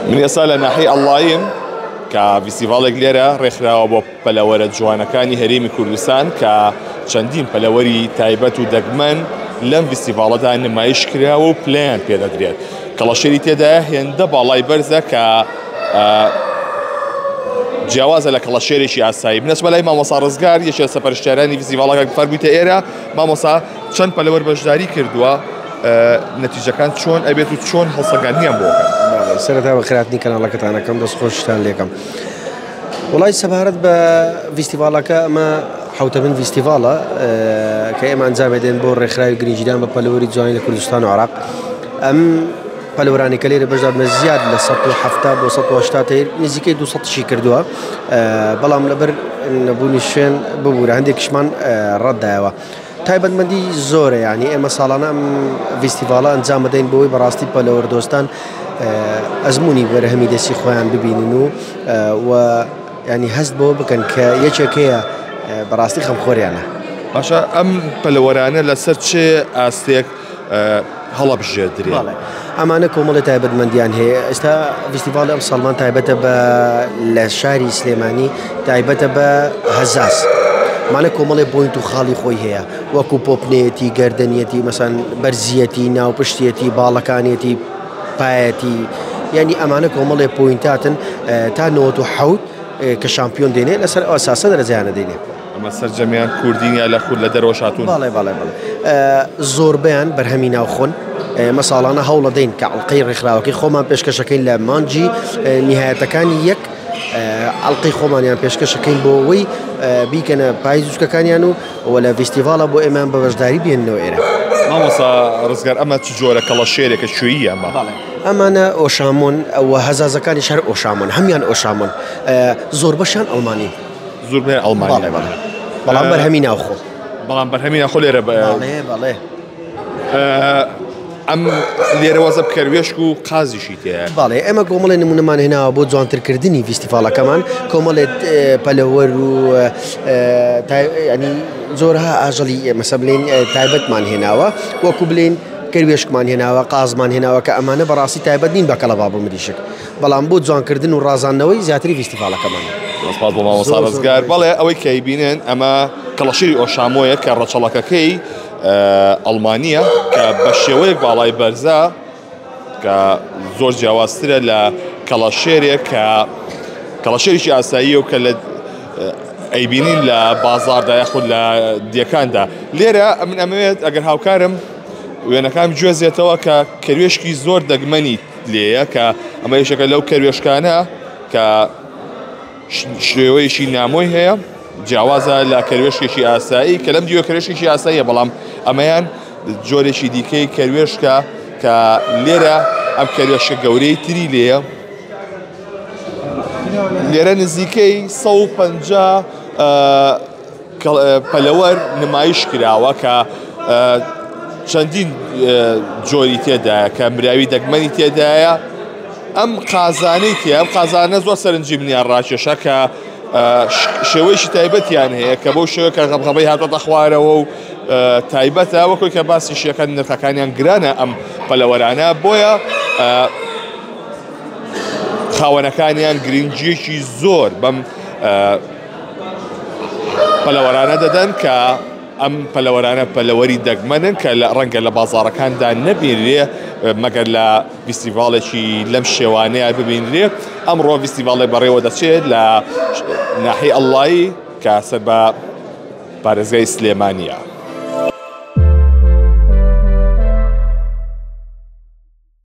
من ئێستا لە ناحیەی ئەڵڵاییم کە ڤیستیڤاڵێک لێرە ڕێکخراوە بۆ پەلەوەرە جوانەکانی هەرێمی کوردستان کە چەندین پەلەوەری تایبەت و دەگمەن لەم ڤیستیڤاڵەدا نمایش کراوە و پلەیان پێدەدرێت کەڵەشێری تێدایە هێندە باڵای بەرزە کە جیاوازە لە کەڵەشێرێکی ئاسایی بنەچمە لای مامۆسا ڕزگار یەکێ لە سەپەرشتیارانی ڤیستیڤاڵەکە فەرموویتە ئێرە مامۆسا چەند پەلەوەر بەشداری کردووە نەتیجەکان چۆن ئەبێت و چۆن هەڵسەنگاندنیان بۆ ئەکەن؟ سەرەتا بەخێرهاتنی کەناڵەکەتان ئەکەم دەست خۆشتان لێکەم. وڵی سەبارەت بە ڤیستیڤاڵەکە ئەمە حوتەمین ڤیستیڤاڵە کە ئێمە ئەنجامێ دێن بۆ ڕێکخراوی گرنگیدان بە پەلەوەری جوانی لە کوردستان و عراق ئەم پەلەوەرانی کە لێرە بەشدار بنە زیاد لە 170 بۆ 180 تیر نزیکەی 200 شی کردووە بەڵام لەبەر نەبوونی شوێن ببوورە هەندێکیشمان ڕەتدایەوە. تایبەتمەندی زۆرە یانی ئێمە ساڵانە ئەم ڤیستیڤاڵە ئەنجام دەدەین بۆی بەڕاستی پەلەوەر دۆستان ئەزمموی بەرهەمی دەستی خۆیان ببینن و و ینی هەست بۆ بکەن کە یەکێک هەیە بەڕاستی خەمخۆریانە. باشە ئەم پەلەوەرانە لەسەر چ ئاستێک هەڵەبژێردرێن. بەڵێ ئەمانە کۆمەڵی تایبەتمەندیان هەیە ئێستا ڤیستیڤاڵی ئەم ساڵمان تایبەتە بە لە شاری سلێمانی تایبەتە بە هەزاز مانە کۆمەڵی point و خاڵی خۆی هەیە وەکو پۆپنێتی گردنیەتی مەسان بەرزیەتی ناوپشتیەتی باڵەکانیەتی پایەتی یعنی ئەمانە کۆمەڵێ point اتن تا 97 کە شامپیۆن دێنێ لەسەر ئەو ئەساسە دەرەجەیانە دێنێ. ئەمە سەرجەمیان کوردین یا لە خود لە دەرەوەش هاتوون؟ بەڵێ بەڵێ بەڵێ زۆربەیان بەرهەمی ناوخۆن. ئێمە ساڵانە هەوڵەدەین کە ئەڵقەی ڕێکخراوەکەی خۆمان پێشکەشەکەین لە مانگی نیهایەتەکانی یەک ئەڵقەی خۆمانیان پێشکەشەکەین بۆ ئەوەی بیکەنە پای زوچکەکانیان و و لە ڤیستیڤاڵە بۆ ئێمەیان بە بەشداری بێننەوە ئێرە. مامۆستا ڕزگار ئەمە چ جۆرە کەڵەشێرێکە کوێییە ئەمە؟ بەڵێ ئەمانە ئۆشامۆن و هەزازەکانیش هەر ئۆشامۆن هەمیان ئۆشامۆن زۆربەشیان ئەڵمانین. زۆربەیان ئەڵمانی. بەڵێ بەڵێ بەڵام بەرهەمی ناوخۆ. بەڵام بەرهەمی ناوخۆ لێرە بەڵێ بەڵێ. ئەم لێرە وەزە کەروێشک و قازیشی تێیە. بەڵێ ئێمە کۆمەڵێ نمونەمان هێناوە بۆ جوانترکردنی ڤیستیڤاڵەکەمان کۆمەڵێ پەلەوەر و ینی زۆرها ئاژەڵی مەسە بلین تایبەتمان هێناوە وەکو بلین کەروێشکمان هێناوە قازمان هێناوە کە ئەمانە بەڕاستی تایبەت نین بە کەڵەباب و مریشک بەڵام بۆ جوانکردن و ڕازاندنەوەی زیاتری ڤیستیڤاڵەکەمان. زۆر سپاس بۆ مامۆستا ڕزگار. بەڵێ ئەوەی کە ئەیبینن ئەمە کەڵەشێری ئۆشامۆیە کە ڕەچەڵەکەکەی ئەڵمانییە کە بە شێوەیەک باڵای بەرزە کە زۆر جیاوازترە لە کەڵەشێرێک کە کەڵەشێرێکی ئاساییە و کە لە ئەیبینین لە بازاردا یاخود لە دیەکاندا لێرە من ئەمەوێت ئەگەر هاوکارم وێنەکان گوێزێتەوە کە کەروێشکی زۆر دەگمەنی لێیە کە ئەمە یەکێکە لەو کەروێشکانە کە شێوەیەکی نامۆی هەیە جیاوازە لە کەروێشکێکی ئاسایی کە لەم دیوە کەروێشکێکی ئاساییە بەڵام ئەمەیان جۆرێکی دیکەی کەروێشکە کە لێرە ئەم کەروێشکە گەورەی تری لێیە لێرە نزیکەی 150 پەلەوەر نمایش کراوە کە چەندین جۆری تێدایە کە مراوی دەگمەنی تێدایە ئەم قازانەی تێ ئەم قازانە زۆر سەرنجی منیان ڕاکێشا کە شێوەیەکی تایبەتیان هەیە کە بەو شێوە کە غەبغەبەی هاتۆتە خوارەوە و تایبەتە وەکۆی کە باسی شیەکان نرخەکانیان گرانە ئەم پەلەوەرانە بۆیە خاوەنەکانیان گرنگیەکی زۆر بەم پەلەوەرانە دەدەن کە ئەم پەلەوەرانە پەلەوەری دەگمەنن کە لە ڕەنگە لە بازاڕەکاندا نەبینرێ مەگەر لە ڤیستیڤاڵێکی لەم شێوانەیە ببینرێ ئەمڕۆ ڤیستیڤاڵێک بەڕێوە دەچێت لە ناحیەی ئەڵڵایی کە سەر بە پارێزگای سلێمانییە.